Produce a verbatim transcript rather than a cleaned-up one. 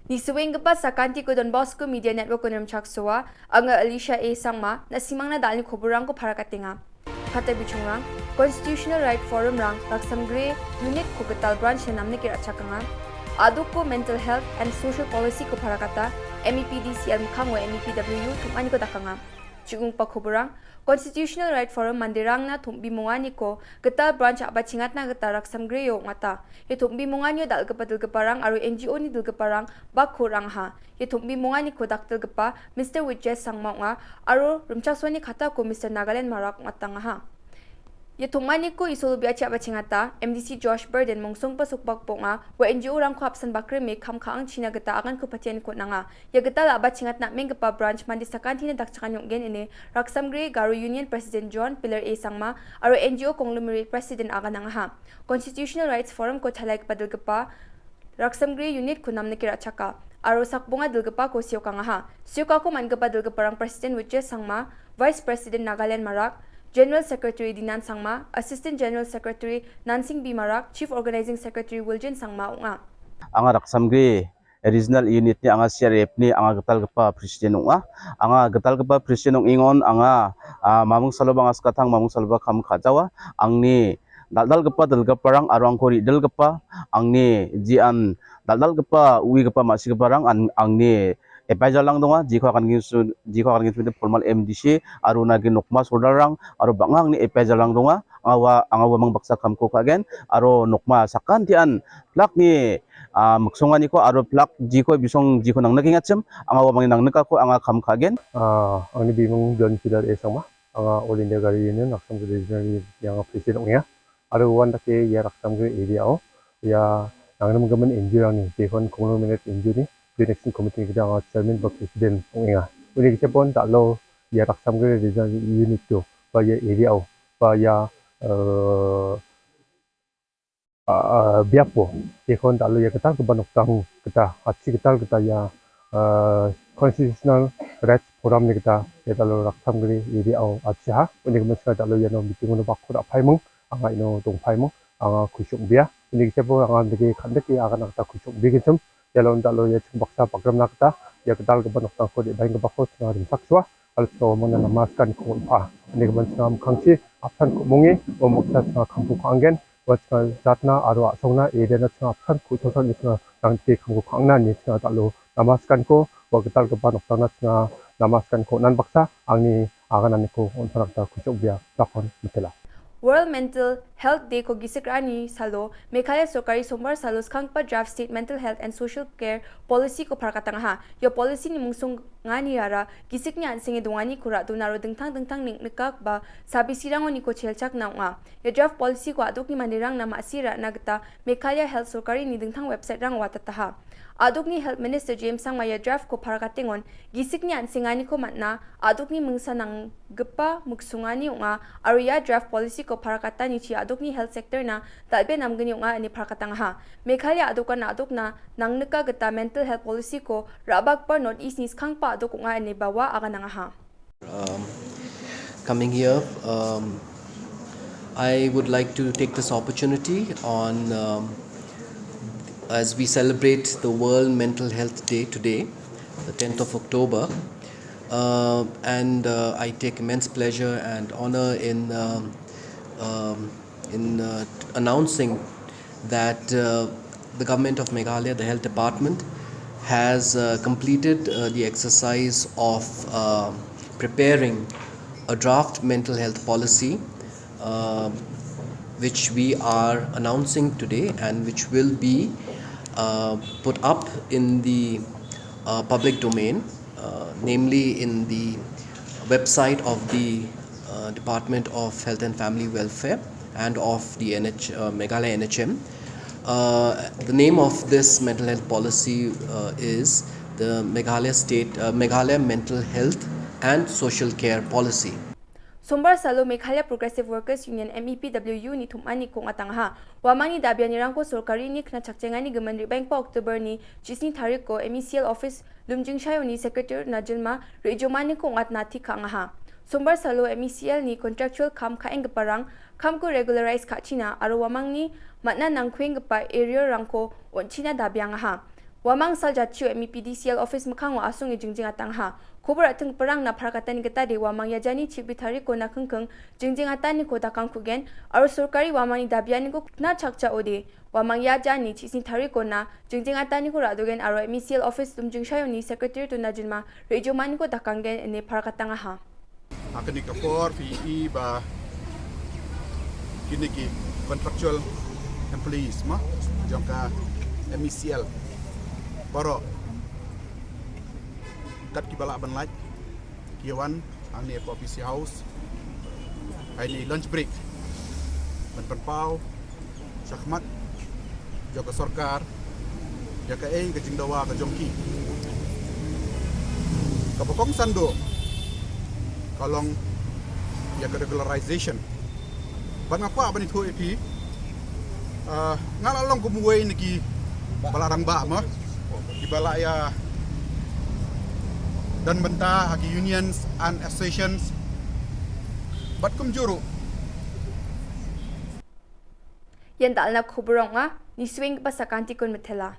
Nisuenggipa sakantiko Don Bosco Media Network-o rimchaksoa, anga Alicia A Sangma, na·simangna dalni koborangko parakatenga. Kata bichongrang, Constitutional Right Forum-rang Raksamgre Unit-ko gital branch-na namnike ra·chakanga. A·doko Mental Health and Social Policy-ko parakata, M E P D C L mikkango M E P W U tom·aniko dakanga. Chigungpa koborang, Constitutional Right Forum manderangna tom·bimonganiko gital branch a·bachengatna gita Raksamgreo ong·ata. Ia tom·bimonganio dal·gipa dilgiparang aro N G O-ni dilgiparang bakko ra·angaha. Ia tom·bimonganiko dakdilgipa Mister Witjes Sangma ong·a aro rimchaksoani katako Mister Nagaland Marak ong·atangaha. Ia tom·aniko Isolo biachi a·bachengata, M D C Josh Burden mongsongba sokbakba ong·a, ua N G O-rangko apsan bakrime kam ka·angchina gita aganko patianiko on·anga. Ia gital a·bachengatna am·enggipa branch mande sakantini dakchakani ong·gen ine Raksamgre Garo Union President John Pilar A Sangma aro N G O Conglomerate President aganangaha. Constitutional Rights Forum-ko chalaigipa dilgipa Raksamgre Unit-ko namnike ra·chaka aro sakbonga dilgipako seokangaha. Seokako man·gipa dilgiparang President Witjes Sangma, Vice President Nagaland Marak, General Secretary Dinan Sangma, Assistant General Secretary Nansing B Marak, Chief Organizing Secretary Wiljen Sangma ong·a. Anga Raksamgre Regional Unit-ni anga C R F-ni anga gitalgipa president ong·a. Anga gitalgipa president ong·engon anga, ah, mamung saloba anga skatang, mamung saloba kam ka·jawa. Angni dal·dalgipa dilgiparang aro angko ridilgipa, angni jian dal·dalgipa uigipa ma·sigiparang an-, angni adviser-rang donga, jeko agangensu-, jeko agangensu formal M D C, aro nagi nokma sordarrang, aro bang·a angni adviser-rang donga. Anga ua, anga uamang baksa kamko ka·gen, aro nokma sakantian plakni, ah, miksonganiko aro plak jiko bisong jiko nangnikengachim, anga uamangni nangnikako anga kam ka·gen. Ah, angni bimung John Pilar A Sangma, anga All India Gari Union Raksamgre Regional Unit-ni anga president ong·enga. Aro uandake ia Raksamgre area-o ia nangrimgimin N G O-rangni, jekon conglomerate N G O-ni Joint Action Committee-ni gita anga chairman ba president ong·enga. Uni gisepon dal·o ia Raksamgre Regional Unit-o ba ia area-o ba ia, eh, ah, biapo, jekon dal·o ia gitalgipa nokdang gita, a·chi gital gita ia, ah, Constitutional Rights Forum-ni gita ia dal·o Raksamgre area-o a·chiha. Uni gimin sika dal·o iano meeting-ono bakko ra·paiming, anga ino dongpaiming, anga kusi ong·bea. Uni gisebo anga dake kandike agana gita kusi ong·begenchim. Ialon dal·o ia ching baksa bagremna gita ia gitalgipa nokdangko re·baenggipako chinga rimchaksoa. Aro chingao mangna nama sikaniko on·pa. Uni gimin chinga mikkangchi apsan ku·monge, ua baksa chinga kamko ka·angen. Ua chinga jatna aro a·songna area-na chinga apsan ku·chakna chinga nangdike kamko ka·angna ine chinga dal·o nama sikaniko, ua gitalgipa nokdangna chinga nama sikaniko on·an baksa angni agananiko on·pana gita kusi ong·bea, dakon mitela. World Mental Health Day-ko gisik ra·ani salo Meghalaya sorkari sombar salo skanggipa draft State Mental Health and Social Care Policy-ko parakatangaha. Ia policy-ni mungsong-, ganiara gisikni an·senge donganiko ra·dona aro dingtang dingtang neng·nika ba sabisirangoniko chelchakna ong·a. Ia draft policy-ko a·dokni manderangna ma·si ra·na gita Meghalaya Health Sorkarini dingtang website-rango watataha. A·dokni Health Minister James Sangma ia draft-ko parakatengon gisikni an·senganiko man·a, a·dokni mingsa nanggipa miksongani ong·a, aro ia draft policy-ko parakatanichi a·dokni health sector-na dal·bea namgni ong·a ine parakatangaha. Meghalaya a·dokan a·dokna nangnika gita mental health policy-ko ra·bakgipa North East-ni skanggipa a·dok ong·a ineba ua aganangaha. Um, coming here, um, I would like to take this opportunity on, um, as we celebrate the World Mental Health Day today, the tenth of October, uh, and, uh, I take immense pleasure and honor in, um, um, in, uh, announcing that, uh, the Government of Meghalaya, the Health Department, has, uh, completed, uh, the exercise of, uh, preparing a draft mental health policy, uh, which we are announcing today and which will be, uh, put up in the, uh, public domain, uh, namely in the website of the, uh, Department of Health and Family Welfare and of the N H, uh, Meghalaya N H M. Uh, the name of this mental health policy, uh, is the Meghalaya State, uh, Meghalaya Mental Health and Social Care Policy. Sombar salo Meghalaya Progressive Workers Union, M E P W U-ni tom·aniko ong·atangaha. Uamangni dabianirangko sorkarini knachakjengani gimin re·baenggipa October-ni chisni tariko M E C L office Lumjingshaioni secretary-na jilma re·jomaniko ong·atna tik ka·angaha. Sombar salo M E C L-ni contractual kam ka·enggiparang kamko regularize ka·china aro uamangni man·a nangkuenggipa arrear-rangko on·china dabiangaha. Uamang Saljatio M E P D C L office mikkango asonge jingjeng atangaha. Kobor a·tinggiparangna parakatani gitade uamang iajani chibi tarikona kingking jingjeng ataniko dakangkugen aro sorkari uamangni dabianiko kna chakjaode uamang iajani chisni tarikona jingjeng ataniko ra·dogen aro M E C L office dumjingshayoni secretary dona jinma re·jomaniko dakanggen ine parakatangaha. Akani kapor P E ba kini ki contractual employees ma jongka M E C L poro kat ki bala ban lait kiwan angni P P C house aini lunch break ban pan pau Shakmat, jaka sorkar, jaka ei ka jingdawa ka jongki. Ka bakong sando, ka long, ya ka regularization. Ban ngapa bani thu ipi, ah, ngala long kumuwei niki bala rang ba ma, ki bala ya dan benta haki unions and associations. Bat kum juru. Ian dal·na kobor ong·a, nisuenggipa sakantikon mitela.